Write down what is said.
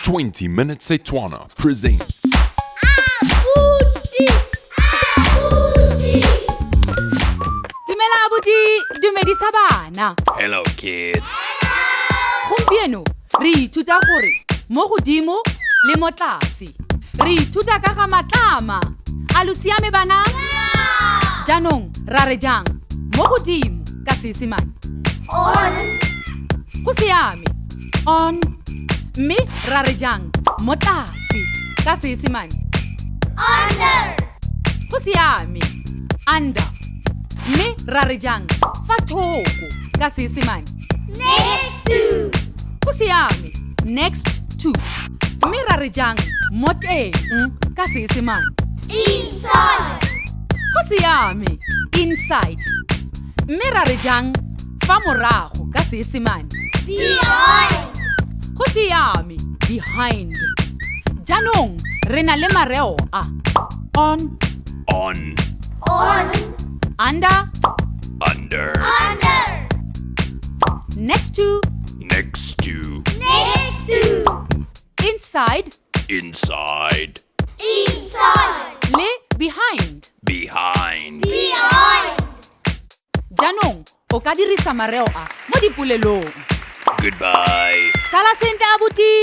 20 Minute Setswana presents. Dumela abuti, dumedisa bana. Hello, kids. Gompieno re ithuta gore mo godimo le mo tlase. Re ithuta ka ga matlama. A lo siame bana? Jaanong ra re jang mo godimo ka Seesemane? On. Go siame. On. Mme ra re jang mo tlase ka Seesemane? Under. Go siame. Under. Mme ra re jang fa thoko ka Seesemane? Next to. Go siame. Next to. Mme ra re jang mo teng ka Seesemane? Inside. Go siame. Inside. Mme ra re jang fa morago ka Seesemane? Behind. Go siame. Behind. Jaanong re na le mareo a: on, On. On. Under, Under. Under. Next to, Next to. Next to. Inside, Inside. Inside. Le behind. Behind. Behind. Jaanong o ka dirisa mareo a mo dipolelong. Goodbye. Sala sentle abuti.